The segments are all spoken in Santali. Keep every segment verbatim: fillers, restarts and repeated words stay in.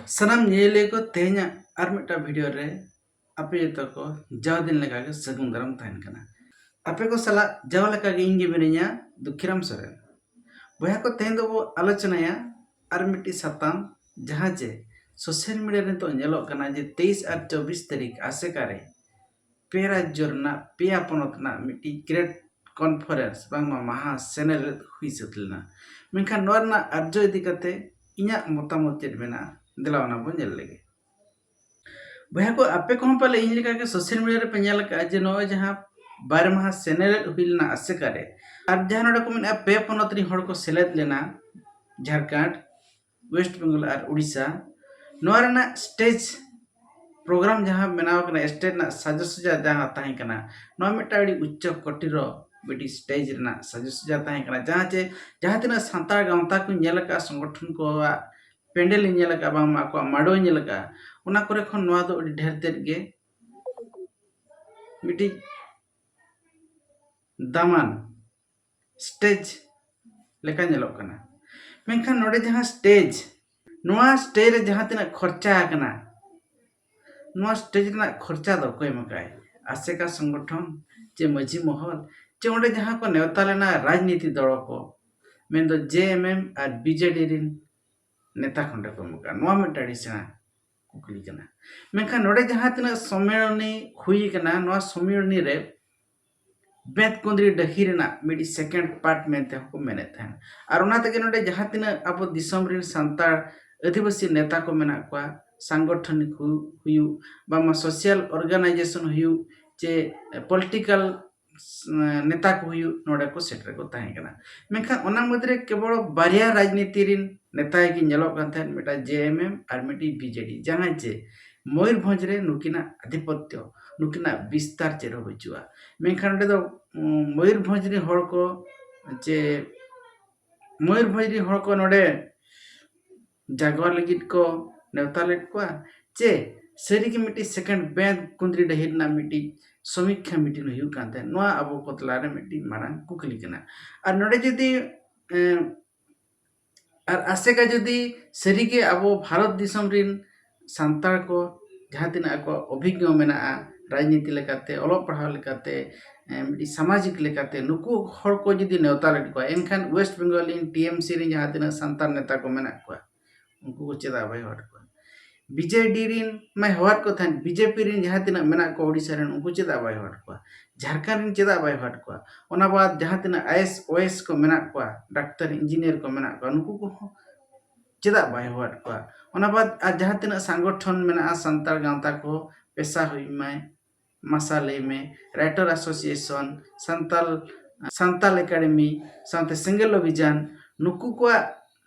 ᱥᱟᱱᱟᱢ ᱧᱮᱧᱮᱞᱤᱭᱟᱹ ᱠᱚ, ᱛᱮᱦᱮᱧᱟᱜ ᱟᱨ ᱢᱤᱫᱴᱟᱝ ᱵᱷᱤᱰᱤᱭᱳ ᱨᱮ ᱟᱯᱮ ᱡᱚᱛᱚ ᱠᱚ ᱡᱟᱣ ᱫᱤᱱ ᱞᱮᱠᱟᱜᱮ ᱥᱟᱹᱜᱩᱱ ᱫᱟᱨᱟᱢ ᱛᱟᱦᱮᱱ ᱠᱟᱱᱟ᱾ ᱟᱯᱮ ᱠᱚ ᱥᱟᱞᱟᱜ ᱡᱟᱣ ᱞᱮᱠᱟᱜᱮ ᱤᱧ ᱜᱮ ᱢᱤᱱᱟᱹᱧᱟ, ᱫᱩᱠᱷᱤᱨᱟᱢ ᱥᱚᱨᱮᱱ᱾ ᱵᱚᱭᱦᱟ ᱠᱚ, ᱛᱮᱦᱮᱧ ᱫᱚᱵᱚ ᱟᱞᱳᱪᱚᱱᱟᱭᱟ ᱟᱨ ᱢᱤᱫᱴᱤᱡ ᱥᱟᱛᱟᱢ, ᱡᱟᱦᱟᱸ ᱡᱮ ᱥᱳᱥᱟᱞ ᱢᱤᱰᱤᱭᱟ ᱨᱮ ᱱᱤᱛᱚᱜ ᱧᱮᱞᱚᱜ ᱠᱟᱱᱟ ᱡᱮ ᱛᱮᱭᱤᱥ ᱟᱨ ᱪᱚᱵᱵᱤᱥ ᱛᱟᱹᱨᱤᱠᱷ ᱟᱥᱮᱠᱟ ᱨᱮ ᱯᱮ ᱨᱟᱡᱽᱡᱚ ᱨᱮᱱᱟᱜ, ᱯᱮᱭᱟ ᱯᱚᱱᱚᱛ ᱨᱮᱱᱟᱜ ᱢᱤᱫᱴᱤᱡ ᱜᱨᱮᱴ ᱠᱚᱱᱯᱷᱟᱨᱮᱱᱥ ᱵᱟᱝᱢᱟ ᱢᱟᱦᱟ ᱥᱮᱱᱮᱞᱮᱫ ᱦᱩᱭ ᱥᱟᱹᱛ ᱞᱮᱱᱟ᱾ ᱢᱮᱱᱠᱷᱟᱱ ᱱᱚᱣᱟ ᱨᱮᱱᱟᱜ ᱟᱨᱡᱚ ᱤᱫᱤ ᱠᱟᱛᱮ ᱤᱧᱟᱹᱜ ᱢᱚᱛᱟᱢᱚᱛ ᱪᱮᱫ ᱢᱮᱱᱟᱜᱼᱟ, ᱫᱮᱞᱟ ᱚᱱᱟ ᱵᱚᱱ ᱧᱮᱞ ᱞᱮᱜᱮ᱾ ᱵᱚᱭᱦᱟ ᱠᱚ, ᱟᱯᱮ ᱠᱚᱦᱚᱸ ᱯᱟᱞᱮ ᱤᱧ ᱞᱮᱠᱟᱜᱮ ᱥᱳᱥᱟᱞ ᱢᱤᱰᱤᱭᱟ ᱨᱮᱯᱮ ᱧᱮᱞ ᱟᱠᱟᱫᱼᱟ ᱡᱮ ᱱᱚᱜᱼᱚᱭ ᱡᱟᱦᱟᱸ ᱵᱟᱨ ᱢᱟᱦᱟ ᱥᱮᱱᱮᱞᱮᱫ ᱦᱩᱭ ᱞᱮᱱᱟ ᱟᱥᱮᱠᱟ ᱨᱮ, ᱟᱨ ᱡᱟᱦᱟᱸ ᱱᱚᱰᱮ ᱠᱚ ᱢᱮᱱᱮᱫᱼᱟ ᱯᱮ ᱯᱚᱱᱚᱛ ᱨᱤᱱ ᱦᱚᱲ ᱠᱚ ᱥᱮᱞᱮᱫ ᱞᱮᱱᱟ, ᱡᱷᱟᱲᱠᱷᱚᱸᱰ, ᱳᱭᱮᱥᱴ ᱵᱮᱝᱜᱚᱞ ᱟᱨ ᱩᱲᱤᱥᱥᱟ, ᱱᱚᱣᱟ ᱨᱮᱱᱟᱜ ᱥᱴᱮᱡᱽ ᱯᱨᱳᱜᱨᱟᱢ ᱡᱟᱦᱟᱸ ᱵᱮᱱᱟᱣ ᱠᱟᱱᱟ, ᱥᱴᱮᱡᱽ ᱨᱮᱱᱟᱜ ᱥᱟᱡᱚᱥᱚᱡᱟ ᱡᱟᱦᱟᱸ ᱛᱟᱦᱮᱸ ᱠᱟᱱᱟ, ᱱᱚᱣᱟ ᱢᱤᱫᱴᱟᱝ ᱟᱹᱰᱤ ᱩᱪᱪᱚ ᱠᱳᱴᱤᱨᱚ ᱢᱤᱫᱴᱤᱡ ᱥᱴᱮᱡᱽ ᱨᱮᱱᱟᱜ ᱥᱟᱡᱚᱥᱚᱡᱟ ᱛᱟᱦᱮᱸ ᱠᱟᱱᱟ, ᱡᱟᱦᱟᱸ ᱪᱮ ᱡᱟᱦᱟᱸ ᱛᱤᱱᱟᱹᱜ ᱥᱟᱱᱛᱟᱲ ᱜᱟᱶᱛᱟ ᱠᱚᱧ ᱧᱮᱞ ᱟᱠᱟᱫᱼᱟ, ᱥᱚᱝᱜᱚᱴᱷᱚᱱ ᱠᱚᱣᱟᱜ ᱯᱮᱱᱰᱮᱞ ᱤᱧ ᱧᱮᱞ ᱟᱠᱟᱫᱼᱟ, ᱵᱟᱝᱢᱟ ᱟᱠᱚᱣᱟᱜ ᱢᱟᱰᱚᱭ ᱧᱮᱞ ᱟᱠᱟᱫᱼᱟ, ᱚᱱᱟ ᱠᱚᱨᱮ ᱠᱷᱚᱱ ᱱᱚᱣᱟ ᱫᱚ ᱟᱹᱰᱤ ᱰᱷᱮᱨ ᱛᱮᱫ ᱜᱮ ᱢᱤᱫᱴᱤᱡ ᱫᱟᱢᱟᱱ ᱥᱴᱮᱡᱽ ᱞᱮᱠᱟ ᱧᱮᱞᱚᱜ ᱠᱟᱱᱟ᱾ ᱢᱮᱱᱠᱷᱟᱱ ᱱᱚᱰᱮ ᱡᱟᱦᱟᱸ ᱥᱴᱮᱡᱽ, ᱱᱚᱣᱟ ᱥᱴᱮᱡᱽ ᱨᱮ ᱡᱟᱦᱟᱸ ᱛᱤᱱᱟᱹᱜ ᱠᱷᱚᱨᱪᱟ ᱟᱠᱟᱱᱟ, ᱱᱚᱣᱟ ᱥᱴᱮᱡᱽ ᱨᱮᱱᱟᱜ ᱠᱷᱚᱨᱪᱟ ᱫᱚ ᱚᱠᱚᱭ ᱮᱢ ᱟᱠᱟᱫᱼᱟᱭ? ᱟᱥᱮᱠᱟ ᱥᱚᱝᱜᱚᱴᱷᱚᱱ, ᱪᱮ ᱢᱟᱹᱡᱷᱤ ᱢᱚᱦᱚᱞ, ᱪᱮ ᱚᱸᱰᱮ ᱡᱟᱦᱟᱸ ᱠᱚ ᱱᱮᱣᱛᱟ ᱞᱮᱱᱟ ᱨᱟᱡᱽᱱᱤᱛᱤ ᱫᱚᱲ ᱠᱚ, ᱢᱮᱱᱫᱚ ᱡᱮ ᱮᱢ ᱮᱢ ᱟᱨ ᱵᱤ ᱡᱮ ᱰᱤ ᱨᱤᱱ ᱱᱮᱛᱟ ᱠᱚ ᱚᱸᱰᱮ ᱠᱚ ᱮᱢ ᱟᱠᱟᱫᱼᱟ? ᱱᱚᱣᱟ ᱢᱤᱫᱴᱟᱝ ᱟᱹᱰᱤ ᱥᱮᱬᱟ ᱠᱩᱠᱞᱤ ᱠᱟᱱᱟ᱾ ᱢᱮᱱᱠᱷᱟᱱ ᱱᱚᱰᱮ ᱡᱟᱦᱟᱸ ᱛᱤᱱᱟᱹᱜ ᱥᱚᱢᱢᱮᱞᱚᱱᱤ ᱦᱩᱭ ᱟᱠᱟᱱᱟ, ᱱᱚᱣᱟ ᱥᱚᱢᱢᱮᱞᱚᱱᱤ ᱨᱮ ᱵᱮᱸᱛ ᱠᱩᱸᱫᱽᱨᱤ ᱰᱟᱹᱦᱤ ᱨᱮᱱᱟᱜ ᱢᱤᱫᱴᱤᱡ ᱥᱮᱠᱮᱱᱰ ᱯᱟᱨᱴ ᱢᱮᱱᱛᱮ ᱦᱚᱸᱠᱚ ᱢᱮᱱᱮᱫ ᱛᱟᱦᱮᱱ᱾ ᱟᱨ ᱚᱱᱟ ᱛᱮᱜᱮ ᱱᱚᱰᱮ ᱡᱟᱦᱟᱸ ᱛᱤᱱᱟᱹᱜ ᱟᱵᱚ ᱫᱤᱥᱚᱢ ᱨᱮᱱ ᱥᱟᱱᱛᱟᱲ ᱟᱹᱫᱤᱵᱟᱹᱥᱤ ᱱᱮᱛᱟ ᱠᱚ ᱢᱮᱱᱟᱜ ᱠᱚᱣᱟ, ᱥᱟᱝᱜᱚᱴᱷᱚᱱᱤᱠ ᱦᱩ-, ᱦᱩᱭᱩᱜ, ᱵᱟᱝᱢᱟ ᱥᱳᱥᱟᱞ ᱚᱨᱜᱟᱱᱟᱭᱡᱮᱥᱚᱱ ᱦᱩᱭᱩᱜ, ᱪᱮ ᱯᱚᱞᱤᱴᱤᱠᱟᱞ ᱱᱮᱛᱟ ᱠᱚ ᱦᱩᱭᱩᱜ, ᱱᱚᱰᱮ ᱠᱚ ᱥᱮᱴᱮᱨ ᱠᱚ ᱛᱟᱦᱮᱸ ᱠᱟᱱᱟ᱾ ᱢᱮᱱᱠᱷᱟᱱ ᱚᱱᱟ ᱢᱩᱫᱽᱨᱮ ᱠᱮᱵᱚᱞ ᱵᱟᱨᱭᱟ ᱨᱟᱡᱽᱱᱤᱛᱤ ᱨᱤᱱ ᱱᱮᱛᱟ ᱜᱮ ᱧᱮᱞᱚᱜ ᱠᱟᱱ ᱛᱟᱦᱮᱸᱫ, ᱢᱤᱫᱴᱟᱝ ᱡᱮ ᱮᱢ ᱮᱢ ᱟᱨ ᱢᱤᱫᱴᱤᱡ ᱵᱤ ᱡᱮ ᱰᱤ, ᱡᱟᱦᱟᱸᱭ ᱡᱮ ᱢᱚᱭᱩᱨᱵᱷᱚᱸᱡᱽ ᱨᱮ ᱱᱩᱠᱤᱱᱟᱜ ᱟᱫᱷᱤᱯᱚᱛᱛᱚ, ᱱᱩᱠᱤᱱᱟᱜ ᱵᱤᱥᱛᱟᱨ ᱪᱮᱫ ᱦᱚᱸ ᱵᱟᱹᱪᱩᱜᱼᱟ᱾ ᱢᱮᱱᱠᱷᱟᱱ ᱚᱸᱰᱮ ᱫᱚ, ᱩᱸ, ᱢᱚᱭᱩᱨᱵᱷᱚᱸᱡᱽ ᱨᱤᱱ ᱦᱚᱲ ᱠᱚ ᱪᱮ ᱢᱚᱭᱩᱨᱵᱷᱚᱸᱡᱽ ᱨᱤᱱ ᱦᱚᱲ ᱠᱚ ᱱᱚᱰᱮ ᱡᱟᱜᱣᱟᱨ ᱞᱟᱹᱜᱤᱫ ᱠᱚ ᱱᱮᱣᱛᱟ ᱞᱮᱫ ᱠᱚᱣᱟ, ᱪᱮ ᱥᱟᱹᱨᱤᱜᱮ ᱢᱤᱫᱴᱤᱡ ᱥᱮᱠᱮᱱᱰ ᱵᱮᱸᱛ ᱠᱩᱸᱫᱽᱨᱤ ᱰᱟᱹᱦᱤ ᱨᱮᱱᱟᱜ ᱢᱤᱫᱴᱤᱡ ᱥᱚᱢᱤᱠᱠᱷᱟ ᱢᱤᱴᱤᱝ ᱦᱩᱭᱩᱜ ᱠᱟᱱ ᱛᱟᱦᱮᱸᱫ? ᱱᱚᱣᱟ ᱟᱵᱚ ᱠᱚ ᱛᱟᱞᱟᱨᱮ ᱢᱤᱫᱴᱤᱡ ᱢᱟᱨᱟᱝ ᱠᱩᱠᱞᱤ ᱠᱟᱱᱟ᱾ ᱟᱨ ᱱᱚᱰᱮ ᱡᱩᱫᱤ, ᱮᱸ, ᱟᱨ ᱟᱥᱮᱠᱟ ᱡᱩᱫᱤ ᱥᱟᱹᱨᱤᱜᱮ ᱟᱵᱚ ᱵᱷᱟᱨᱚᱛ ᱫᱤᱥᱚᱢ ᱨᱮᱱ ᱥᱟᱱᱛᱟᱲ ᱠᱚ ᱡᱟᱦᱟᱸ ᱛᱤᱱᱟᱹᱜ ᱟᱠᱚᱣᱟᱜ ᱚᱵᱷᱤᱜᱽᱜᱚ ᱢᱮᱱᱟᱜᱼᱟ, ᱨᱟᱡᱽᱱᱤᱛᱤ ᱞᱮᱠᱟᱛᱮ, ᱚᱞᱚᱜ ᱯᱟᱲᱦᱟᱣ ᱞᱮᱠᱟᱛᱮ, ᱮᱸ, ᱢᱤᱫᱴᱤᱡ ᱥᱟᱢᱟᱡᱤᱠ ᱞᱮᱠᱟᱛᱮ ᱱᱩᱠᱩ ᱦᱚᱲ ᱠᱚ ᱡᱩᱫᱤ ᱱᱮᱣᱛᱟ ᱞᱮᱫ ᱠᱚᱣᱟ, ᱮᱱᱠᱷᱟᱱ ᱳᱭᱮᱥᱴ ᱵᱮᱝᱜᱚᱞ ᱨᱮᱱ ᱴᱤ ᱮᱢ ᱥᱤ ᱨᱮᱱ ᱡᱟᱦᱟᱸ ᱛᱤᱱᱟᱹᱜ ᱥᱟᱱᱛᱟᱲ ᱱᱮᱛᱟ ᱠᱚ ᱢᱮᱱᱟᱜ ᱠᱚᱣᱟ, ᱩᱱᱠᱩ ᱠᱚ ᱪᱮᱫᱟᱜ ᱵᱟᱭ ᱦᱚᱦᱚᱣᱟᱫ ᱠᱚᱣᱟ? ᱵᱤ ᱡᱮ ᱰᱤ ᱨᱮᱱ ᱢᱟᱭ ᱦᱚᱦᱚᱣᱟᱫ ᱠᱚ ᱛᱟᱦᱮᱸᱫ, ᱵᱤ ᱡᱮ ᱯᱤ ᱨᱮᱱ ᱡᱟᱦᱟᱸ ᱛᱤᱱᱟᱹᱜ ᱢᱮᱱᱟᱜ ᱠᱚᱣᱟ ᱳᱰᱤᱥᱟ ᱨᱮᱱ, ᱩᱱᱠᱩ ᱪᱮᱫᱟᱜ ᱵᱟᱭ ᱦᱚᱦᱚᱣᱟᱫ ᱠᱚᱣᱟ? ᱡᱷᱟᱲᱠᱷᱚᱸᱰ ᱨᱮᱱ ᱪᱮᱫᱟᱜ ᱵᱟᱭ ᱦᱚᱦᱚᱣᱟᱫ ᱠᱚᱣᱟ? ᱚᱱᱟ ᱵᱟᱫ ᱡᱟᱦᱟᱸ ᱛᱤᱱᱟᱹᱜ ᱟᱭ ᱮᱥ, ᱳ ᱮᱥ ᱠᱚ ᱢᱮᱱᱟᱜ ᱠᱚᱣᱟ, ᱰᱟᱠᱛᱟᱨ, ᱤᱧᱡᱤᱱᱤᱭᱟᱨ ᱠᱚ ᱢᱮᱱᱟᱜ ᱠᱚᱣᱟ, ᱱᱩᱠᱩ ᱠᱚᱦᱚᱸ ᱪᱮᱫᱟᱜ ᱵᱟᱭ ᱦᱚᱦᱚᱣᱟᱫ ᱠᱚᱣᱟ? ᱚᱱᱟ ᱵᱟᱫ ᱟᱨ ᱡᱟᱦᱟᱸ ᱛᱤᱱᱟᱹᱜ ᱥᱚᱝᱜᱚᱴᱷᱚᱱ ᱢᱮᱱᱟᱜᱼᱟ, ᱥᱟᱱᱛᱟᱲ ᱜᱟᱶᱛᱟ ᱠᱚ, ᱯᱮᱥᱟ ᱦᱩᱭ ᱢᱟᱭ, ᱢᱟᱥᱟ ᱞᱟᱹᱭ ᱢᱮ, writer association, Santal, Santal academy, ᱥᱟᱶᱛᱮ ᱥᱮᱸᱜᱮᱞ ᱚᱵᱷᱤᱡᱟᱱ, ᱱᱩᱠᱩ ᱠᱚᱣᱟᱜ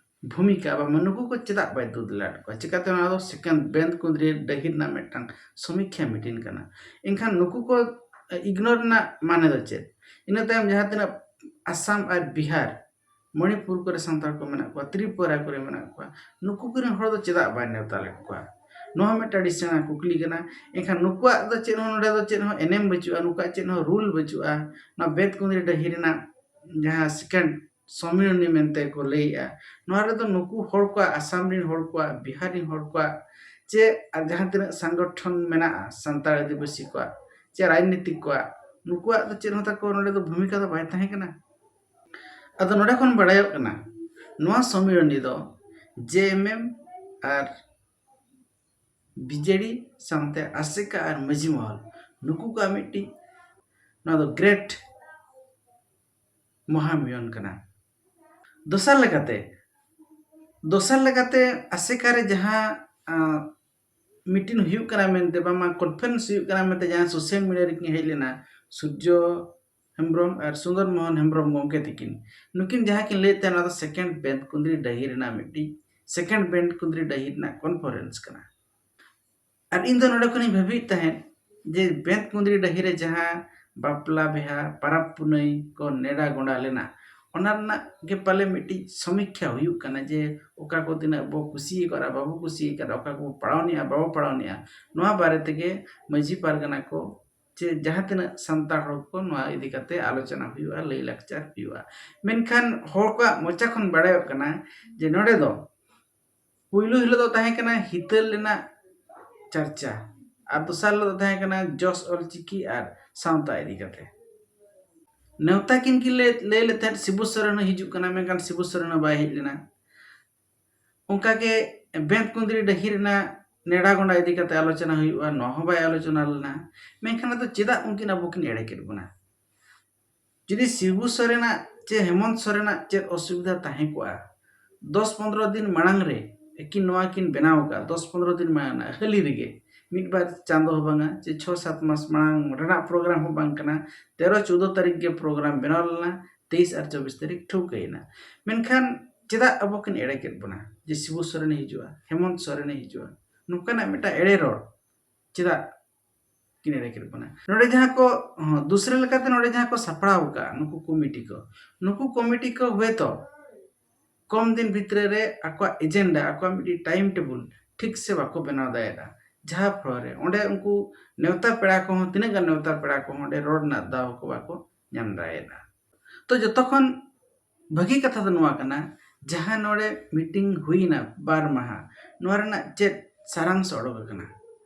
ᱵᱷᱩᱢᱤᱠᱟ ᱵᱟ ᱱᱩᱠᱩ ᱠᱚ ᱪᱮᱫᱟᱜ ᱵᱟᱭ ᱛᱩᱫ ᱞᱮᱫ ᱠᱚᱣᱟ? ᱪᱤᱠᱟᱹᱛᱮ ᱚᱱᱟ ᱫᱚ ᱥᱮᱠᱮᱱᱰ ᱵᱮᱸᱫ ᱠᱩᱸᱫᱽᱨᱤ ᱰᱟᱹᱦᱤ ᱨᱮᱱᱟᱜ ᱢᱤᱫᱴᱟᱝ ᱥᱚᱢᱤᱠᱠᱷᱟ ᱢᱤᱴᱤᱝ ᱠᱟᱱᱟ? ᱮᱱᱠᱷᱟᱱ ᱱᱩᱠᱩ ᱠᱚ ᱤᱜᱽᱱᱳᱨ ᱨᱮᱱᱟᱜ ᱢᱟᱱᱮ ᱫᱚ ᱪᱮᱫ? ᱤᱱᱟᱹ ᱛᱟᱭᱚᱢ ᱡᱟᱦᱟᱸ ᱛᱤᱱᱟᱹᱜ ᱟᱥᱟᱢ ᱟᱨ ᱵᱤᱦᱟᱨ, ᱢᱚᱬᱤᱯᱩᱨ ᱠᱚᱨᱮ ᱥᱟᱱᱛᱟᱲ ᱠᱚ ᱢᱮᱱᱟᱜ ᱠᱚᱣᱟ, ᱛᱨᱤᱯᱩᱨᱟ ᱠᱚᱨᱮ ᱢᱮᱱᱟᱜ ᱠᱚᱣᱟ, ᱱᱩᱠᱩ ᱠᱚᱨᱮᱱ ᱦᱚᱲ ᱫᱚ ᱪᱮᱫᱟᱜ ᱵᱟᱭ ᱱᱮᱣᱛᱟ ᱞᱮᱫ ᱠᱚᱣᱟ? ᱱᱚᱣᱟ ᱦᱚᱸ ᱢᱤᱫᱴᱟᱝ ᱟᱹᱰᱤ ᱥᱮᱬᱟ ᱠᱩᱠᱞᱤ ᱠᱟᱱᱟ᱾ ᱮᱱᱠᱷᱟᱱ ᱱᱩᱠᱩᱣᱟᱜ ᱫᱚ ᱪᱮᱫ ᱦᱚᱸ, ᱱᱚᱰᱮ ᱫᱚ ᱪᱮᱫ ᱦᱚᱸ ᱮᱱᱮᱢ ᱵᱟᱹᱪᱩᱜᱼᱟ, ᱱᱩᱠᱩᱣᱟᱜ ᱪᱮᱫ ᱦᱚᱸ ᱨᱩᱞ ᱵᱟᱹᱪᱩᱜᱼᱟ᱾ ᱱᱚᱣᱟ ᱵᱮᱸᱫ ᱠᱩᱸᱫᱽᱨᱤ ᱰᱟᱹᱦᱤ ᱨᱮᱱᱟᱜ ᱡᱟᱦᱟᱸ ᱥᱮᱠᱮᱱᱰ ᱥᱚᱢᱢᱤᱞᱚᱱᱤ ᱢᱮᱱᱛᱮ ᱠᱚ ᱞᱟᱹᱭᱮᱜᱼᱟ, ᱱᱚᱣᱟ ᱨᱮᱫᱚ ᱱᱩᱠᱩ ᱦᱚᱲ ᱠᱚᱣᱟᱜ, ᱟᱥᱟᱢ ᱨᱮᱱ ᱦᱚᱲ ᱠᱚᱣᱟᱜ, ᱵᱤᱦᱟᱨ ᱨᱮᱱ ᱦᱚᱲ ᱠᱚᱣᱟᱜ, ᱪᱮ ᱟᱨ ᱡᱟᱦᱟᱸ ᱛᱤᱱᱟᱹᱜ ᱥᱚᱝᱜᱚᱴᱷᱚᱱ ᱢᱮᱱᱟᱜᱼᱟ ᱥᱟᱱᱛᱟᱲ ᱟᱹᱫᱤᱵᱟᱹᱥᱤ ᱠᱚᱣᱟᱜ, ᱪᱮ ᱨᱟᱡᱽᱱᱤᱛᱤᱠ ᱠᱚᱣᱟᱜ, ᱱᱩᱠᱩᱣᱟᱜ ᱫᱚ ᱪᱮᱫ ᱦᱚᱸ ᱛᱟᱠᱚ ᱱᱚᱰᱮ ᱫᱚ ᱵᱷᱩᱢᱤᱠᱟ ᱫᱚ ᱵᱟᱭ ᱛᱟᱦᱮᱸ ᱠᱟᱱᱟ᱾ ᱟᱫᱚ ᱱᱚᱰᱮ ᱠᱷᱚᱱ ᱵᱟᱲᱟᱭᱚᱜ ᱠᱟᱱᱟ, ᱱᱚᱣᱟ ᱥᱚᱢᱢᱤᱞᱚᱱᱤ ᱫᱚ ᱡᱮ ᱮᱢ ᱮᱢ ᱟᱨ ᱵᱤ ᱡᱮ ᱰᱤ ᱥᱟᱶᱛᱮ ᱟᱥᱮᱠᱟ ᱟᱨ ᱢᱟᱹᱡᱷᱤ ᱢᱚᱦᱚᱞ, ᱱᱩᱠᱩ ᱠᱚᱣᱟᱜ ᱢᱤᱫᱴᱤᱡ, ᱱᱚᱣᱟ ᱫᱚ ᱜᱨᱮᱴ ᱢᱚᱦᱟᱢᱤᱞᱚᱱ ᱠᱟᱱᱟ᱾ ᱫᱚᱥᱟᱨ ᱞᱮᱠᱟᱛᱮ, ᱫᱚᱥᱟᱨ ᱞᱮᱠᱟᱛᱮ ᱟᱥᱮᱠᱟ ᱨᱮ ᱡᱟᱦᱟᱸ, ᱟᱸ, ᱢᱤᱴᱤᱝ ᱦᱩᱭᱩᱜ ᱠᱟᱱᱟ ᱢᱮᱱᱛᱮ, ᱵᱟᱝᱢᱟ ᱠᱚᱱᱯᱷᱟᱨᱮᱱᱥ ᱦᱩᱭᱩᱜ ᱠᱟᱱᱟ ᱢᱮᱱᱛᱮ, ᱡᱟᱦᱟᱸ ᱥᱳᱥᱟᱞ ᱢᱤᱰᱤᱭᱟ ᱨᱮᱠᱤᱱ ᱦᱮᱡ ᱞᱮᱱᱟ, ᱥᱩᱨᱡᱚ ᱦᱮᱢᱵᱨᱚᱢ ᱟᱨ ᱥᱩᱱᱫᱚᱨ ᱢᱳᱦᱚᱱ ᱦᱮᱢᱵᱨᱚᱢ ᱜᱚᱢᱠᱮ ᱛᱤᱠᱤᱱ, ᱱᱩᱠᱤᱱ ᱡᱟᱦᱟᱸ ᱠᱤᱱ ᱞᱟᱹᱭᱮᱫ ᱛᱟᱦᱮᱸ, ᱚᱱᱟ ᱫᱚ ᱥᱮᱠᱮᱱᱰ ᱵᱮᱸᱫ ᱠᱩᱸᱫᱽᱨᱤ ᱰᱟᱹᱦᱤ ᱨᱮᱱᱟᱜ ᱢᱤᱫᱴᱤᱡ, ᱥᱮᱠᱮᱱᱰ ᱵᱮᱸᱫ ᱠᱩᱸᱫᱽᱨᱤ ᱰᱟᱹᱦᱤ ᱨᱮᱱᱟᱜ ᱠᱚᱱᱯᱷᱟᱨᱮᱱᱥ ᱠᱟᱱᱟ᱾ ᱟᱨ ᱤᱧ ᱫᱚ ᱱᱚᱰᱮ ᱠᱷᱚᱱᱤᱧ ᱵᱷᱟᱹᱵᱤᱭᱮᱫ ᱛᱟᱦᱮᱸᱫ ᱡᱮ ᱵᱮᱸᱫ ᱠᱩᱸᱫᱽᱨᱤ ᱰᱟᱹᱦᱤ ᱨᱮ ᱡᱟᱦᱟᱸ ᱵᱟᱯᱞᱟ, ᱵᱤᱦᱟ, ᱯᱟᱨᱟᱵᱽ, ᱯᱩᱱᱟᱹᱭ ᱠᱚ ᱱᱮᱰᱟ ᱜᱚᱸᱰᱟ ᱞᱮᱱᱟ, ᱚᱱᱟ ᱨᱮᱱᱟᱜ ᱜᱮ ᱯᱟᱞᱮ ᱢᱤᱫᱴᱤᱡ ᱥᱚᱢᱤᱠᱠᱷᱟ ᱦᱩᱭᱩᱜ ᱠᱟᱱᱟ ᱡᱮ ᱚᱠᱟ ᱠᱚ ᱛᱤᱱᱟᱹᱜ ᱵᱚ ᱠᱩᱥᱤ ᱟᱠᱟᱫᱟ, ᱵᱟᱵᱚ ᱠᱩᱥᱤ ᱟᱠᱟᱫᱟ, ᱚᱠᱟ ᱠᱚᱵᱚ ᱯᱟᱲᱟᱣᱱᱮᱜᱼᱟ, ᱵᱟᱵᱚ ᱯᱟᱲᱟᱣᱱᱮᱜᱼᱟ᱾ ᱱᱚᱣᱟ ᱵᱟᱨᱮ ᱛᱮᱜᱮ ᱢᱟᱹᱡᱷᱤ ᱯᱟᱨᱜᱟᱱᱟ ᱠᱚ ᱪᱮ ᱡᱟᱦᱟᱸ ᱛᱤᱱᱟᱹᱜ ᱥᱟᱱᱛᱟᱲ ᱦᱚᱲ ᱠᱚ ᱱᱚᱣᱟ ᱤᱫᱤ ᱠᱟᱛᱮ ᱟᱞᱳᱪᱚᱱᱟ ᱦᱩᱭᱩᱜᱼᱟ, ᱞᱟᱹᱭ ᱞᱟᱠᱪᱟᱨ ᱦᱩᱭᱩᱜᱼᱟ᱾ ᱢᱮᱱᱠᱷᱟᱱ ᱦᱚᱲ ᱠᱚᱣᱟᱜ ᱢᱚᱪᱟ ᱠᱷᱚᱱ ᱵᱟᱲᱟᱭᱚᱜ ᱠᱟᱱᱟ ᱡᱮ ᱱᱚᱰᱮ ᱫᱚ ᱯᱩᱭᱞᱩ ᱦᱤᱞᱳᱜ ᱫᱚ ᱛᱟᱦᱮᱸ ᱠᱟᱱᱟ ᱦᱤᱛᱟᱹᱞ ᱨᱮᱱᱟᱜ ᱪᱟᱨᱪᱟ, ᱟᱨ ᱫᱚᱥᱟᱨ ᱦᱤᱞᱳᱜ ᱫᱚ ᱛᱟᱦᱮᱸ ᱠᱟᱱᱟ ᱡᱚᱥ ᱚᱞᱪᱤᱠᱤ ᱟᱨ ᱥᱟᱶᱛᱟ ᱤᱫᱤ ᱠᱟᱛᱮ᱾ ᱱᱮᱣᱛᱟ ᱠᱤᱱ ᱠᱤᱱ ᱞᱟᱹᱭ, ᱞᱟᱹᱭ ᱞᱮᱫ ᱛᱟᱦᱮᱸᱫ ᱥᱤᱵᱩ ᱥᱚᱨᱮᱱ ᱦᱚᱸ ᱦᱤᱡᱩᱜ ᱠᱟᱱᱟ, ᱢᱮᱱᱠᱷᱟᱱ ᱥᱤᱵᱩ ᱥᱚᱨᱮᱱ ᱦᱚᱸ ᱵᱟᱭ ᱦᱮᱡ ᱞᱮᱱᱟ᱾ ᱚᱱᱠᱟᱜᱮ ᱵᱮᱸᱛ ᱠᱩᱸᱫᱽᱨᱤ ᱰᱟᱹᱦᱤ ᱨᱮᱱᱟᱜ ᱱᱮᱰᱟ ᱜᱚᱸᱰᱟ ᱤᱫᱤ ᱠᱟᱛᱮ ᱟᱞᱳᱪᱚᱱᱟ ᱦᱩᱭᱩᱜᱼᱟ, ᱱᱚᱣᱟ ᱦᱚᱸ ᱵᱟᱭ ᱟᱞᱳᱪᱚᱱᱟ ᱞᱮᱱᱟ᱾ ᱢᱮᱱᱠᱷᱟᱱ ᱟᱫᱚ ᱪᱮᱫᱟᱜ ᱩᱱᱠᱤᱱ ᱟᱵᱚ ᱠᱤᱱ ᱮᱲᱮ ᱠᱮᱫ ᱵᱚᱱᱟ? ᱡᱩᱫᱤ ᱥᱤᱵᱩ ᱥᱚᱨᱮᱱᱟᱜ ᱪᱮ ᱦᱮᱢᱚᱱᱛ ᱥᱚᱨᱮᱱᱟᱜ ᱪᱮᱫ ᱚᱥᱩᱵᱤᱫᱷᱟ ᱛᱟᱦᱮᱸ ᱠᱚᱜᱼᱟ, ᱫᱚᱥ ᱯᱚᱱᱨᱚ ᱫᱤᱱ ᱢᱟᱲᱟᱝ ᱨᱮ ᱟᱹᱠᱤᱱ ᱱᱚᱣᱟ ᱠᱤᱱ ᱵᱮᱱᱟᱣ ᱟᱠᱟᱫ, ᱫᱚᱥ ᱯᱚᱱᱨᱚ ᱫᱤᱱ ᱢᱟᱲᱟᱝ ᱨᱮᱱᱟᱜ ᱦᱟᱹᱞᱤ ᱨᱮᱜᱮ, ᱢᱤᱫ ᱵᱟᱨ ᱪᱟᱸᱫᱚ ᱦᱚᱸ ᱵᱟᱝᱟ, ᱪᱮ ᱪᱷᱚ ᱥᱟᱛ ᱢᱟᱥ ᱢᱟᱲᱟᱝ ᱨᱮᱱᱟᱜ ᱯᱨᱳᱜᱨᱟᱢ ᱦᱚᱸ ᱵᱟᱝ ᱠᱟᱱᱟ, ᱛᱮᱨᱚ ᱪᱳᱫᱽᱫᱚ ᱛᱟᱹᱨᱤᱠᱷ ᱜᱮ ᱯᱨᱳᱜᱨᱟᱢ ᱵᱮᱱᱟᱣ ᱞᱮᱱᱟ, ᱛᱮᱭᱤᱥ ᱟᱨ ᱪᱚᱵᱵᱤᱥ ᱛᱟᱹᱨᱤᱠᱷ ᱴᱷᱟᱹᱣᱠᱟᱹᱭᱮᱱᱟ᱾ ᱢᱮᱱᱠᱷᱟᱱ ᱪᱮᱫᱟᱜ ᱟᱵᱚ ᱠᱤᱱ ᱮᱲᱮ ᱠᱮᱫ ᱵᱚᱱᱟ ᱡᱮ ᱥᱤᱵᱩ ᱥᱚᱨᱮᱱᱮ ᱦᱤᱡᱩᱜᱼᱟ, ᱦᱮᱢᱚᱱᱛ ᱥᱚᱨᱮᱱᱮ ᱦᱤᱡᱩᱜᱼᱟ? ᱱᱚᱝᱠᱟᱱᱟᱜ ᱢᱤᱫᱴᱟᱝ ᱮᱲᱮ ᱨᱚᱲ ᱪᱮᱫᱟᱜ ᱠᱤᱱ ᱮᱲᱮ ᱠᱮᱫ ᱵᱚᱱᱟ? ᱱᱚᱰᱮ ᱡᱟᱦᱟᱸ ᱠᱚ, ᱦᱚᱸ, ᱫᱩᱥᱨᱟᱹ ᱞᱮᱠᱟᱛᱮ ᱱᱚᱰᱮ ᱡᱟᱦᱟᱸ ᱠᱚ ᱥᱟᱯᱲᱟᱣ ᱟᱠᱟᱫ ᱱᱩᱠᱩ ᱠᱚᱢᱤᱴᱤ ᱠᱚ, ᱱᱩᱠᱩ ᱠᱚᱢᱤᱴᱤ ᱠᱚ ᱦᱚᱭᱛᱚ ᱠᱚᱢ ᱫᱤᱱ ᱵᱷᱤᱛᱨᱤ ᱨᱮ ᱟᱠᱚᱣᱟᱜ ᱮᱡᱮᱱᱰᱟ, ᱟᱠᱚᱣᱟᱜ ᱢᱤᱫᱴᱤᱡ ᱴᱟᱭᱤᱢ ᱴᱮᱵᱩᱞ ᱴᱷᱤᱠ ᱥᱮ ᱵᱟᱠᱚ ᱵᱮᱱᱟᱣ ᱫᱟᱲᱮᱭᱟᱜᱼᱟ, ᱡᱟᱦᱟᱸ ᱯᱷᱚᱞᱚ ᱨᱮ ᱚᱸᱰᱮ ᱩᱱᱠᱩ ᱱᱮᱣᱛᱟ ᱯᱮᱲᱟ ᱠᱚᱦᱚᱸ, ᱛᱤᱱᱟᱹᱜ ᱜᱟᱱ ᱱᱮᱣᱛᱟ ᱯᱮᱲᱟ ᱠᱚᱦᱚᱸ ᱚᱸᱰᱮ ᱨᱚᱲ ᱨᱮᱱᱟᱜ ᱫᱟᱣ ᱠᱚ ᱵᱟᱠᱚ ᱧᱟᱢ ᱫᱟᱲᱮᱭᱟᱜᱼᱟ᱾ ᱛᱚ ᱡᱚᱛᱚ ᱠᱷᱚᱱ ᱵᱷᱟᱹᱜᱤ ᱠᱟᱛᱷᱟ ᱫᱚ ᱱᱚᱣᱟ ᱠᱟᱱᱟ, ᱡᱟᱦᱟᱸ ᱱᱚᱰᱮ ᱢᱤᱴᱤᱝ ᱦᱩᱭᱱᱟ ᱵᱟᱨ ᱢᱟᱦᱟ, ᱱᱚᱣᱟ ᱨᱮᱱᱟᱜ ᱪᱮᱫ ᱥᱟᱨᱟᱝᱥᱚ ᱚᱰᱚᱠ ᱟᱠᱟᱱᱟ,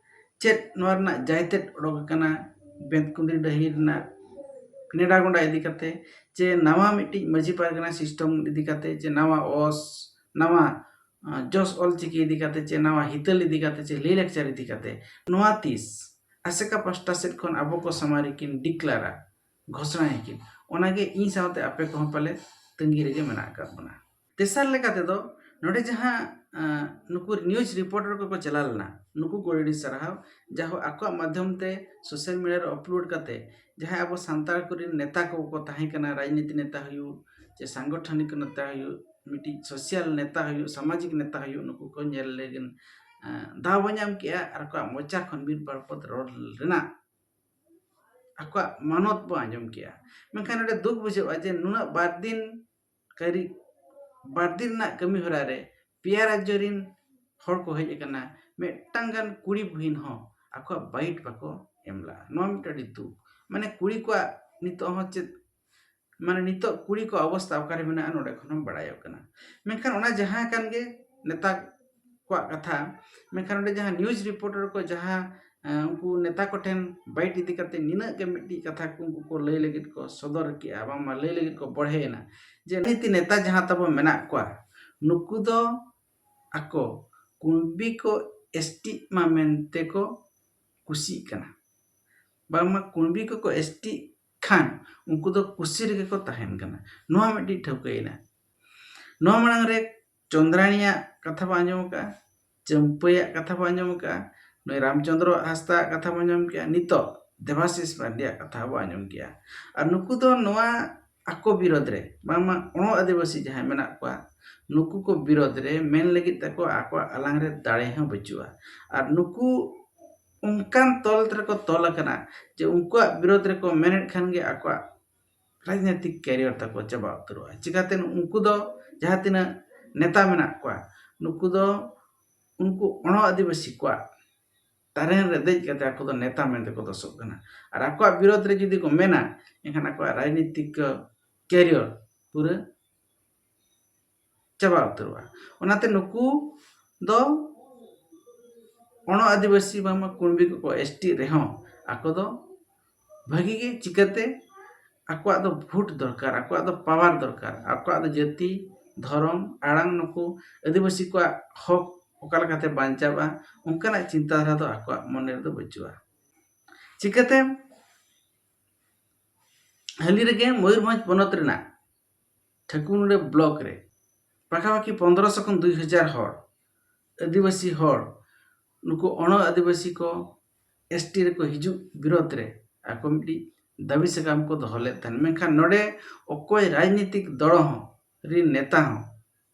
ᱪᱮᱫ ᱱᱚᱣᱟ ᱨᱮᱱᱟᱜ ᱡᱟᱭᱛᱮᱫ ᱚᱰᱚᱠ ᱟᱠᱟᱱᱟ? ᱵᱮᱸᱛᱠᱩᱸᱫᱽᱨᱤ ᱰᱟᱹᱦᱤ ᱨᱮᱱᱟᱜ ᱱᱮᱰᱟ ᱜᱚᱸᱰᱟ ᱤᱫᱤ ᱠᱟᱛᱮ, ᱪᱮ ᱱᱟᱣᱟ ᱢᱤᱫᱴᱤᱡ ᱢᱟᱹᱡᱷᱤ ᱯᱟᱨᱜᱟᱱᱟ ᱥᱤᱥᱴᱚᱢ ᱤᱫᱤ ᱠᱟᱛᱮ, ᱪᱮ ᱱᱟᱣᱟ ᱚᱥ, ᱱᱟᱣᱟ, ᱟᱸ, ᱡᱚᱥ ᱚᱞ ᱪᱤᱠᱤ ᱤᱫᱤ ᱠᱟᱛᱮ, ᱪᱮ ᱱᱟᱣᱟ ᱦᱤᱛᱟᱹᱞ ᱤᱫᱤ ᱠᱟᱛᱮ, ᱪᱮ ᱞᱟᱹᱭ ᱞᱟᱠᱪᱟᱨ ᱤᱫᱤ ᱠᱟᱛᱮ, ᱱᱚᱣᱟ ᱛᱤᱥ ᱟᱥᱮᱠᱟ ᱯᱟᱥᱴᱟ ᱥᱮᱫ ᱠᱷᱚᱱ ᱟᱵᱚ ᱠᱚ ᱥᱟᱢᱟᱝ ᱨᱮᱠᱤᱱ ᱰᱤᱠᱞᱟᱨᱟ, ᱜᱷᱳᱥᱚᱱᱟᱭᱟᱠᱤᱱ? ᱚᱱᱟᱜᱮ ᱤᱧ ᱥᱟᱶᱛᱮ ᱟᱯᱮ ᱠᱚᱦᱚᱸ ᱯᱟᱞᱮ ᱛᱟᱺᱜᱤ ᱨᱮᱜᱮ ᱢᱮᱱᱟᱜ ᱟᱠᱟᱫ ᱵᱚᱱᱟ᱾ ᱛᱮᱥᱟᱨ ᱞᱮᱠᱟ ᱛᱮᱫᱚ, ᱱᱚᱰᱮ ᱡᱟᱦᱟᱸ, ᱟᱸ, ᱱᱩᱠᱩ ᱱᱤᱭᱩᱡᱽ ᱨᱤᱯᱳᱨᱴᱟᱨ ᱠᱚᱠᱚ ᱪᱟᱞᱟᱣ ᱞᱮᱱᱟ, ᱱᱩᱠᱩ ᱠᱚ ᱟᱹᱰᱤ ᱥᱟᱨᱦᱟᱣ, ᱡᱟᱦᱳ ᱟᱠᱚᱣᱟᱜ ᱢᱟᱫᱽᱫᱷᱚᱢ ᱛᱮ ᱥᱳᱥᱟᱞ ᱢᱤᱰᱤᱭᱟ ᱨᱮ ᱟᱯᱞᱳᱰ ᱠᱟᱛᱮ ᱡᱟᱦᱟᱸᱭ ᱟᱵᱚ ᱥᱟᱱᱛᱟᱲ ᱠᱚᱨᱮᱱ ᱱᱮᱛᱟ ᱠᱚᱠᱚ ᱛᱟᱦᱮᱸ ᱠᱟᱱᱟ, ᱨᱟᱡᱽᱱᱤᱛᱤ ᱱᱮᱛᱟ ᱦᱩᱭᱩᱜ, ᱪᱮ ᱥᱟᱝᱜᱚᱴᱷᱚᱱᱤᱠ ᱱᱮᱛᱟ ᱦᱩᱭᱩᱜ, ᱢᱤᱫᱴᱤᱡ ᱥᱳᱥᱟᱞ ᱱᱮᱛᱟ ᱦᱩᱭᱩᱜ, ᱥᱟᱢᱟᱡᱤᱠ ᱱᱮᱛᱟ ᱦᱩᱭᱩᱜ, ᱱᱩᱠᱩ ᱠᱚ ᱧᱮᱞ ᱞᱟᱹᱜᱤᱫ, ᱟᱸ, ᱫᱟᱣ ᱵᱚ ᱧᱟᱢ ᱠᱮᱜᱼᱟ ᱟᱨ ᱟᱠᱚᱣᱟᱜ ᱢᱚᱪᱟ ᱠᱷᱚᱱ ᱢᱤᱫ ᱵᱟᱨ ᱯᱚᱫ ᱨᱚᱲ ᱨᱮᱱᱟᱜ ᱟᱠᱚᱣᱟᱜ ᱢᱟᱱᱚᱛ ᱵᱚ ᱟᱸᱡᱚᱢ ᱠᱮᱜᱼᱟ᱾ ᱢᱮᱱᱠᱷᱟᱱ ᱱᱚᱰᱮ ᱫᱩᱠ ᱵᱩᱡᱷᱟᱹᱜᱼᱟ ᱡᱮ ᱱᱩᱱᱟᱹᱜ ᱵᱟᱨ ᱫᱤᱱ ᱠᱟᱹᱨᱤ, ᱵᱟᱨ ᱫᱤᱱ ᱨᱮᱱᱟᱜ ᱠᱟᱹᱢᱤ ᱦᱚᱨᱟ ᱨᱮ ᱯᱮᱭᱟ ᱨᱟᱡᱽᱡᱚ ᱨᱤᱱ ᱦᱚᱲ ᱠᱚ ᱦᱮᱡ ᱟᱠᱟᱱᱟ, ᱢᱤᱫᱴᱟᱝ ᱜᱟᱱ ᱠᱩᱲᱤ ᱵᱩᱦᱤᱱ ᱦᱚᱸ ᱟᱠᱚᱣᱟᱜ ᱵᱟᱭᱤᱴ ᱵᱟᱠᱚ ᱮᱢ ᱞᱟᱜᱼᱟ᱾ ᱱᱚᱣᱟ ᱢᱤᱫᱴᱮᱱ ᱟᱹᱰᱤ ᱫᱩᱠ᱾ ᱢᱟᱱᱮ ᱠᱩᱲᱤ ᱠᱚᱣᱟᱜ ᱱᱤᱛᱚᱜ ᱦᱚᱸ ᱪᱮᱫ, ᱢᱟᱱᱮ ᱱᱤᱛᱚᱜ ᱠᱩᱲᱤ ᱠᱚᱣᱟᱜ ᱚᱵᱚᱥᱛᱟ ᱚᱠᱟᱨᱮ ᱢᱮᱱᱟᱜᱼᱟ, ᱱᱚᱰᱮ ᱠᱷᱚᱱ ᱦᱚᱸ ᱵᱟᱲᱟᱭᱚᱜ ᱠᱟᱱᱟ᱾ ᱢᱮᱱᱠᱷᱟᱱ ᱚᱱᱟ ᱡᱟᱦᱟᱸ ᱠᱟᱱ ᱜᱮ, ᱱᱮᱛᱟ ᱠᱚᱣᱟᱜ ᱠᱟᱛᱷᱟ, ᱢᱮᱱᱠᱷᱟᱱ ᱚᱸᱰᱮ ᱡᱟᱦᱟᱸ news reporter ᱠᱚ ᱡᱟᱦᱟᱸ, ᱮᱸ, ᱩᱱᱠᱩ ᱱᱮᱛᱟ ᱠᱚᱴᱷᱮᱱ bite ᱤᱫᱤ ᱠᱟᱛᱮ ᱱᱤᱱᱟᱹᱜ ᱜᱮ ᱢᱤᱫᱴᱤᱡ ᱠᱟᱛᱷᱟ ᱠᱚ ᱩᱱᱠᱩ ᱠᱚ ᱞᱟᱹᱭ ᱞᱟᱹᱜᱤᱫ ᱠᱚ ᱥᱚᱫᱚᱨ ᱠᱮᱜᱼᱟ, ᱵᱟᱝᱢᱟ ᱞᱟᱹᱭ ᱞᱟᱹᱜᱤᱫ ᱠᱚ ᱵᱚᱲᱦᱮᱭᱮᱱᱟ ᱡᱮ ᱱᱤᱛᱤ ᱱᱮᱛᱟ ᱡᱟᱦᱟᱸ ᱛᱟᱵᱚ ᱢᱮᱱᱟᱜ ᱠᱚᱣᱟ, ᱱᱩᱠᱩ ᱫᱚ ᱟᱠᱚ ᱠᱩᱬᱵᱤ ᱠᱚ STᱜ ᱢᱟ ᱢᱮᱱᱛᱮ ᱠᱚ ᱠᱩᱥᱤᱜ ᱠᱟᱱᱟ, ᱵᱟᱝᱢᱟ ᱠᱩᱬᱵᱤ ᱠᱚᱠᱚ STᱜ ᱠᱷᱟᱱ ᱩᱱᱠᱩ ᱫᱚ ᱠᱩᱥᱤ ᱨᱮᱜᱮ ᱠᱚ ᱛᱟᱦᱮᱱ ᱠᱟᱱᱟ᱾ ᱱᱚᱣᱟ ᱢᱤᱫᱴᱤᱡ ᱴᱷᱟᱹᱣᱠᱟᱹᱭᱮᱱᱟ᱾ ᱱᱚᱣᱟ ᱢᱟᱲᱟᱝ ᱨᱮ ᱪᱚᱱᱫᱽᱨᱟᱬᱤᱭᱟᱜ ᱠᱟᱛᱷᱟ ᱵᱚᱱ ᱟᱸᱡᱚᱢ ᱟᱠᱟᱫᱼᱟ, ᱪᱟᱹᱢᱯᱟᱹᱭᱟᱜ ᱠᱟᱛᱷᱟ ᱵᱚᱱ ᱟᱸᱡᱚᱢ ᱟᱠᱟᱫᱼᱟ, ᱱᱩᱭ ᱨᱟᱢᱪᱚᱸᱫᱽᱨᱚ ᱦᱟᱸᱥᱫᱟᱜ ᱠᱟᱛᱷᱟ ᱵᱚᱱ ᱟᱸᱡᱚᱢ ᱠᱮᱫᱼᱟ, ᱱᱤᱛᱚᱜ ᱫᱮᱵᱟᱥᱤᱥ ᱢᱟᱨᱰᱤᱭᱟᱜ ᱠᱟᱛᱷᱟ ᱵᱚᱱ ᱟᱸᱡᱚᱢ ᱠᱮᱫᱼᱟ᱾ ᱟᱨ ᱱᱩᱠᱩ ᱫᱚ ᱱᱚᱣᱟ ᱟᱠᱚ ᱵᱤᱨᱳᱫᱷ ᱨᱮ, ᱵᱟᱝᱢᱟ ᱚᱬᱚ ᱟᱹᱫᱤᱵᱟᱹᱥᱤ ᱡᱟᱦᱟᱸᱭ ᱢᱮᱱᱟᱜ ᱠᱚᱣᱟ, ᱱᱩᱠᱩ ᱠᱚ ᱵᱤᱨᱳᱫᱷ ᱨᱮ ᱢᱮᱱ ᱞᱟᱹᱜᱤᱫ ᱛᱟᱠᱚ ᱟᱠᱚᱣᱟᱜ ᱟᱞᱟᱝ ᱨᱮ ᱫᱟᱲᱮ ᱦᱚᱸ ᱵᱟᱹᱪᱩᱜᱼᱟ᱾ ᱟᱨ ᱱᱩᱠᱩ ᱚᱱᱠᱟᱱ ᱛᱚᱞ ᱨᱮᱠᱚ ᱛᱚᱞ ᱟᱠᱟᱱᱟ ᱡᱮ ᱩᱱᱠᱩᱣᱟᱜ ᱵᱤᱨᱳᱫᱷ ᱨᱮᱠᱚ ᱢᱮᱱᱮᱫ ᱠᱷᱟᱱ ᱜᱮ ᱟᱠᱚᱣᱟᱜ ᱨᱟᱡᱽᱱᱳᱭᱛᱤᱠ career ᱛᱟᱠᱚ ᱪᱟᱵᱟ ᱩᱛᱟᱹᱨᱚᱜᱼᱟ᱾ ᱪᱤᱠᱟᱹᱛᱮ ᱩᱱᱠᱩ ᱫᱚ ᱡᱟᱦᱟᱸ ᱛᱤᱱᱟᱹᱜ ᱱᱮᱛᱟ ᱢᱮᱱᱟᱜ ᱠᱚᱣᱟ, ᱱᱩᱠᱩ ᱫᱚ ᱩᱱᱠᱩ ᱚᱬᱚ ᱟᱹᱫᱤᱵᱟᱹᱥᱤ ᱠᱚᱣᱟᱜ ᱛᱟᱨᱮᱱ ᱨᱮ ᱫᱮᱡ ᱠᱟᱛᱮ ᱟᱠᱚ ᱫᱚ ᱱᱮᱛᱟ ᱢᱮᱱᱛᱮ ᱠᱚ ᱫᱚᱥᱚᱜ ᱠᱟᱱᱟ᱾ ᱟᱨ ᱟᱠᱚᱣᱟᱜ ᱵᱤᱨᱳᱫᱷ ᱨᱮ ᱡᱩᱫᱤ ᱠᱚ ᱢᱮᱱᱟ, ᱮᱱᱠᱷᱟᱱ ᱟᱠᱚᱣᱟᱜ ᱨᱟᱡᱽᱱᱤᱛᱤᱠ career ᱯᱩᱨᱟᱹ ᱪᱟᱵᱟ ᱩᱛᱟᱹᱨᱚᱜᱼᱟ᱾ ᱚᱱᱟᱛᱮ ᱱᱩᱠᱩ ᱫᱚ ᱚᱬᱚ ᱟᱹᱫᱤᱵᱟᱹᱥᱤ ᱵᱟᱝᱢᱟ ᱠᱩᱬᱵᱤ ᱠᱚᱠᱚ ST ᱨᱮᱦᱚᱸ ᱟᱠᱚ ᱫᱚ ᱵᱷᱟᱹᱜᱤ ᱜᱮ ᱪᱤᱠᱟᱹᱛᱮ ᱟᱠᱚᱣᱟᱜ ᱫᱚ ᱵᱷᱳᱴ ᱫᱚᱨᱠᱟᱨ, ᱟᱠᱚᱣᱟᱜ ᱫᱚ power ᱫᱚᱨᱠᱟᱨ, ᱟᱠᱚᱣᱟᱜ ᱫᱚ ᱡᱟᱹᱛᱤ, ᱫᱷᱚᱨᱚᱢ, ᱟᱲᱟᱝ, ᱱᱩᱠᱩ ᱟᱹᱫᱤᱵᱟᱹᱥᱤ ᱠᱚᱣᱟᱜ ᱦᱚᱠ ᱚᱠᱟ ᱞᱮᱠᱟᱛᱮ ᱵᱟᱧᱪᱟᱣᱼᱟ, ᱚᱱᱠᱟᱱᱟᱜ ᱪᱤᱱᱛᱟᱹ ᱫᱷᱟᱨᱟ ᱫᱚ ᱟᱠᱚᱣᱟᱜ ᱢᱚᱱᱮ ᱨᱮᱫᱚ ᱵᱟᱹᱪᱩᱜᱼᱟ᱾ ᱪᱤᱠᱟᱹᱛᱮ ᱦᱟᱹᱞᱤ ᱨᱮᱜᱮ ᱢᱚᱭᱩᱨᱵᱷᱚᱸᱡᱽ ᱯᱚᱱᱚᱛ ᱨᱮᱱᱟᱜ ᱴᱷᱟᱹᱠᱩᱨᱢᱩᱸᱰᱟᱹ block ᱨᱮ ᱯᱟᱠᱟᱯᱟᱠᱤ ᱯᱚᱱᱫᱽᱨᱚᱥᱚ ᱠᱷᱚᱱ ᱫᱩᱭ ᱦᱟᱡᱟᱨ ᱦᱚᱲ, ᱟᱹᱫᱤᱵᱟᱹᱥᱤ ᱦᱚᱲ, ᱱᱩᱠᱩ ᱚᱬᱚ ᱟᱹᱫᱤᱵᱟᱹᱥᱤ ᱠᱚ ST ᱨᱮᱠᱚ ᱦᱤᱡᱩᱜ ᱵᱤᱨᱳᱫᱷ ᱨᱮ ᱟᱠᱚ ᱢᱤᱫᱴᱤᱡ ᱫᱟᱹᱵᱤ ᱥᱟᱠᱟᱢ ᱠᱚ ᱫᱚᱦᱚ ᱞᱮᱫ ᱛᱟᱦᱮᱱ᱾ ᱢᱮᱱᱠᱷᱟᱱ ᱱᱚᱰᱮ ᱚᱠᱚᱭ ᱨᱟᱡᱽᱱᱤᱛᱤᱠ ᱫᱚᱲ ᱦᱚᱸ ᱨᱤᱱ ᱱᱮᱛᱟ ᱦᱚᱸ,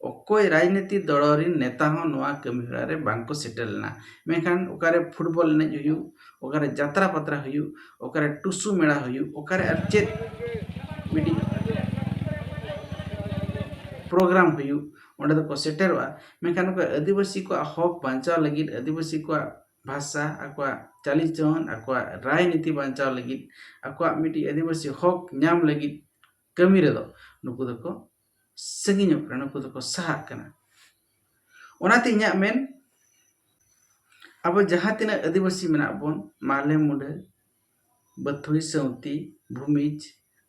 ᱚᱠᱚᱭ ᱨᱟᱡᱽᱱᱤᱛᱤ ᱫᱚᱲ ᱨᱤᱱ ᱱᱮᱛᱟ ᱦᱚᱸ ᱱᱚᱣᱟ ᱠᱟᱹᱢᱤ ᱦᱚᱨᱟ ᱨᱮ ᱵᱟᱝ ᱠᱚ ᱥᱮᱴᱮᱨ ᱞᱮᱱᱟ᱾ ᱢᱮᱱᱠᱷᱟᱱ ᱚᱠᱟᱨᱮ ᱯᱷᱩᱴᱵᱚᱞ ᱮᱱᱮᱡ ᱦᱩᱭᱩᱜ, ᱚᱠᱟᱨᱮ ᱡᱟᱛᱨᱟ ᱯᱟᱛᱨᱟ ᱦᱩᱭᱩᱜ, ᱚᱠᱟᱨᱮ ᱴᱩᱥᱩ ᱢᱮᱲᱟ ᱦᱩᱭᱩᱜ, ᱚᱠᱟᱨᱮ ᱟᱨ ᱪᱮᱫ ᱢᱤᱫᱴᱤᱡ program ᱦᱩᱭᱩᱜ, ᱚᱸᱰᱮ ᱫᱚᱠᱚ ᱥᱮᱴᱮᱨᱚᱜᱼᱟ᱾ ᱢᱮᱱᱠᱷᱟᱱ ᱱᱩᱠᱩ ᱟᱹᱫᱤᱵᱟᱹᱥᱤ ᱠᱚᱣᱟᱜ ᱦᱚᱠ ᱵᱟᱧᱪᱟᱣ ᱞᱟᱹᱜᱤᱫ, ᱟᱹᱫᱤᱵᱟᱹᱥᱤ ᱠᱚᱣᱟᱜ ᱵᱷᱟᱥᱟ, ᱟᱠᱚᱣᱟᱜ ᱪᱟᱹᱞᱤᱪᱚᱞᱚᱱ, ᱟᱠᱚᱣᱟᱜ ᱨᱟᱡᱽᱱᱤᱛᱤ ᱵᱟᱧᱪᱟᱣ ᱞᱟᱹᱜᱤᱫ, ᱟᱠᱚᱣᱟᱜ ᱢᱤᱫᱴᱤᱡ ᱟᱹᱫᱤᱵᱟᱹᱥᱤ ᱦᱚᱠ ᱧᱟᱢ ᱞᱟᱹᱜᱤᱫ ᱠᱟᱹᱢᱤ ᱨᱮᱫᱚ ᱱᱩᱠᱩ ᱫᱚᱠᱚ ᱥᱟᱺᱜᱤᱧᱚᱜ ᱠᱟᱱᱟ, ᱱᱩᱠᱩ ᱫᱚᱠᱚ ᱥᱟᱦᱟᱜ ᱠᱟᱱᱟ᱾ ᱚᱱᱟᱛᱮ ᱤᱧᱟᱹᱜ ᱢᱮᱱ, ᱟᱵᱚ ᱡᱟᱦᱟᱸ ᱛᱤᱱᱟᱹᱜ ᱟᱹᱫᱤᱵᱟᱹᱥᱤ ᱢᱮᱱᱟᱜ ᱵᱚᱱ, ᱢᱟᱦᱞᱮ, ᱢᱩᱰᱟᱹ, ᱵᱟᱹᱛᱷᱩᱭ, ᱥᱟᱹᱣᱛᱤ, ᱵᱷᱩᱢᱤᱡᱽ,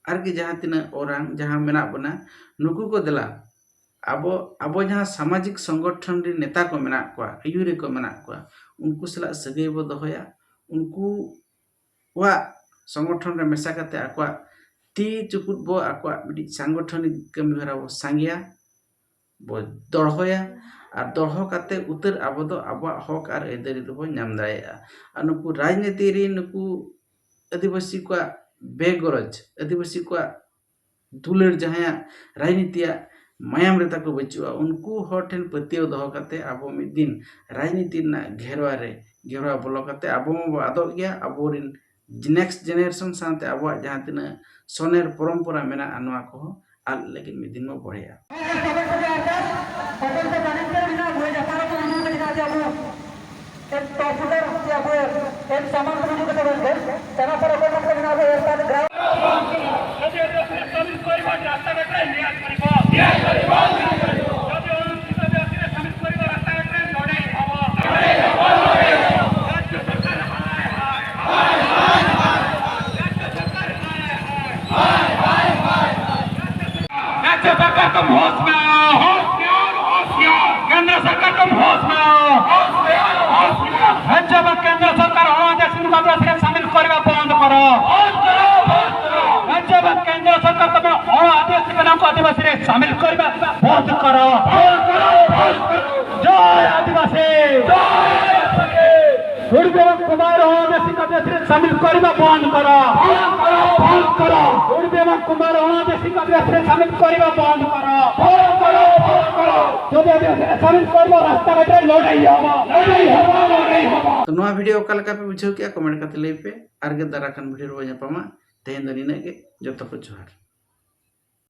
ᱟᱨᱠᱤ ᱡᱟᱦᱟᱸ ᱛᱤᱱᱟᱹᱜ ᱳᱨᱟᱝ ᱡᱟᱦᱟᱸ ᱢᱮᱱᱟᱜ ᱵᱚᱱᱟ, ᱱᱩᱠᱩ ᱠᱚ ᱫᱮᱞᱟ ᱟᱵᱚ, ᱟᱵᱚ ᱡᱟᱦᱟᱸ ᱥᱟᱢᱟᱡᱤᱠ ᱥᱚᱝᱜᱚᱴᱷᱚᱱ ᱨᱮ ᱱᱮᱛᱟ ᱠᱚ ᱢᱮᱱᱟᱜ ᱠᱚᱣᱟ, ᱟᱹᱭᱩᱨᱤᱭᱟᱹ ᱠᱚ ᱢᱮᱱᱟᱜ ᱠᱚᱣᱟ, ᱩᱱᱠᱩ ᱥᱟᱞᱟᱜ ᱥᱟᱹᱜᱟᱹᱭ ᱵᱚ ᱫᱚᱦᱚᱭᱟ᱾ ᱩᱱᱠᱩᱣᱟᱜ ᱥᱚᱝᱜᱚᱴᱷᱚᱱ ᱨᱮ ᱢᱮᱥᱟ ᱠᱟᱛᱮ ᱟᱠᱚᱣᱟᱜ ᱛᱤ ᱪᱩᱯᱩᱫ ᱵᱚ, ᱟᱠᱚᱣᱟᱜ ᱢᱤᱫᱴᱤᱡ ᱥᱟᱝᱜᱚᱴᱷᱚᱱᱤᱠ ᱠᱟᱹᱢᱤ ᱦᱚᱨᱟ ᱵᱚ ᱥᱟᱸᱜᱮᱭᱟ, ᱵᱚ ᱫᱚᱲᱦᱚᱭᱟ᱾ ᱟᱨ ᱫᱚᱲᱦᱚ ᱠᱟᱛᱮ ᱩᱛᱟᱹᱨ ᱟᱵᱚ ᱫᱚ ᱟᱵᱚᱣᱟᱜ ᱦᱚᱠ ᱟᱨ ᱟᱹᱭᱫᱟᱹᱨᱤ ᱫᱚᱵᱚ ᱧᱟᱢ ᱫᱟᱲᱮᱭᱟᱜᱼᱟ᱾ ᱟᱨ ᱱᱩᱠᱩ ᱨᱟᱡᱽᱱᱤᱛᱤ ᱨᱮ ᱱᱩᱠᱩ ᱟᱹᱫᱤᱵᱟᱹᱥᱤ ᱠᱚᱣᱟᱜ ᱵᱮᱜᱚᱨᱚᱡᱽ, ᱟᱹᱫᱤᱵᱟᱹᱥᱤ ᱠᱚᱣᱟᱜ ᱫᱩᱞᱟᱹᱲ, ᱡᱟᱦᱟᱸᱭᱟᱜ ᱨᱟᱡᱽᱱᱤᱛᱤᱭᱟᱜ ᱢᱟᱭᱟᱢ ᱨᱮ ᱛᱟᱠᱚ ᱵᱟᱹᱪᱩᱜᱼᱟ, ᱩᱱᱠᱩ ᱦᱚᱲ ᱴᱷᱮᱱ ᱯᱟᱹᱛᱭᱟᱹᱣ ᱫᱚᱦᱚ ᱠᱟᱛᱮ ᱟᱵᱚ ᱢᱤᱫ ᱫᱤᱱ ᱨᱟᱡᱽᱱᱤᱛᱤ ᱨᱮᱱᱟᱜ ᱜᱷᱮᱨᱣᱟ ᱨᱮ, ᱜᱷᱮᱨᱣᱟ ᱵᱚᱞᱚ ᱠᱟᱛᱮ ᱟᱵᱚ ᱢᱟᱵᱚ ᱟᱫᱚᱜ ᱜᱮᱭᱟ, ᱟᱵᱚᱨᱮᱱ next generation ᱥᱟᱶᱛᱮ ᱟᱵᱚᱣᱟᱜ ᱡᱟᱦᱟᱸ ᱛᱤᱱᱟᱹᱜ ᱥᱚᱱᱮᱨ ᱯᱚᱨᱚᱢᱯᱚᱨᱟ ᱢᱮᱱᱟᱜᱼᱟ, ᱱᱚᱣᱟ ᱠᱚᱦᱚᱸ ᱟᱫ ᱞᱟᱹᱜᱤᱫ ᱢᱤᱫ ᱫᱤᱱ ᱵᱚ ᱵᱚᱲᱦᱮᱭᱟ᱾ ᱮᱠ ᱛᱚᱦᱥᱤᱞᱫᱟᱨ ᱡᱮ ᱟᱵᱚ ᱮᱠ ᱥᱟᱢᱟᱱ ᱠᱚ ᱦᱤᱡᱩᱜ ᱠᱟᱛᱮ ᱵᱚᱱ ᱪᱟᱞᱟᱜ ᱯᱚᱨᱮ ᱚᱠᱚᱭ ᱠᱚ ᱢᱮᱱᱟᱜ ᱵᱚᱱᱟ ᱮᱠ ᱥᱟᱛ ᱜᱨᱟᱢ। राज्य सरकार, तुम होश में आओ, होशियार, होशियार। केंद्र सरकार, तुम होश में आओ, होश में आओ, होश में आओ। राज्य में केंद्र सरकार अनादेशित आदिवासी शामिल करवा बंद करो। बंद करो, बंद करो। राज्य में केंद्र सरकार तुम अनादेशित आदिवासी शामिल करवा बंद करो। बंद करो, बंद करो। जय आदिवासी। जय आदिवासी। उर्मिला कुमार अनादेशित आदिवासी शामिल करवा बंद करो। बंद करो, बंद करो। उर्मिला कुमार अनादेशित आदिवासी शामिल करवा बंद करो। बंद करो, बंद करो। जदि आदिवासी शामिल करवा रास्ता घाट रे लड़ाई हबो। लड़ाई हबो, लड़ाई हबो। ᱛᱚ, ᱱᱚᱣᱟ ᱵᱷᱤᱰᱤᱭᱳ ᱚᱠᱟ ᱞᱮᱠᱟ ᱯᱮ ᱵᱩᱡᱷᱟᱹᱣ ᱠᱮᱜᱼᱟ, ᱠᱚᱢᱮᱱᱴ ᱠᱟᱛᱮ ᱞᱟᱹᱭ ᱯᱮ᱾ ᱟᱨ ᱜᱮ ᱫᱟᱨᱟ ᱠᱷᱟᱱ ᱵᱷᱤᱰᱤᱭᱳ ᱨᱮᱵᱚᱱ ᱧᱟᱯᱟᱢᱟ᱾ ᱛᱮᱦᱮᱧ ᱫᱚ ᱱᱤᱱᱟᱹᱜ ᱜᱮ᱾ ᱡᱚᱛᱚ ᱠᱚ ᱡᱚᱦᱟᱨ᱾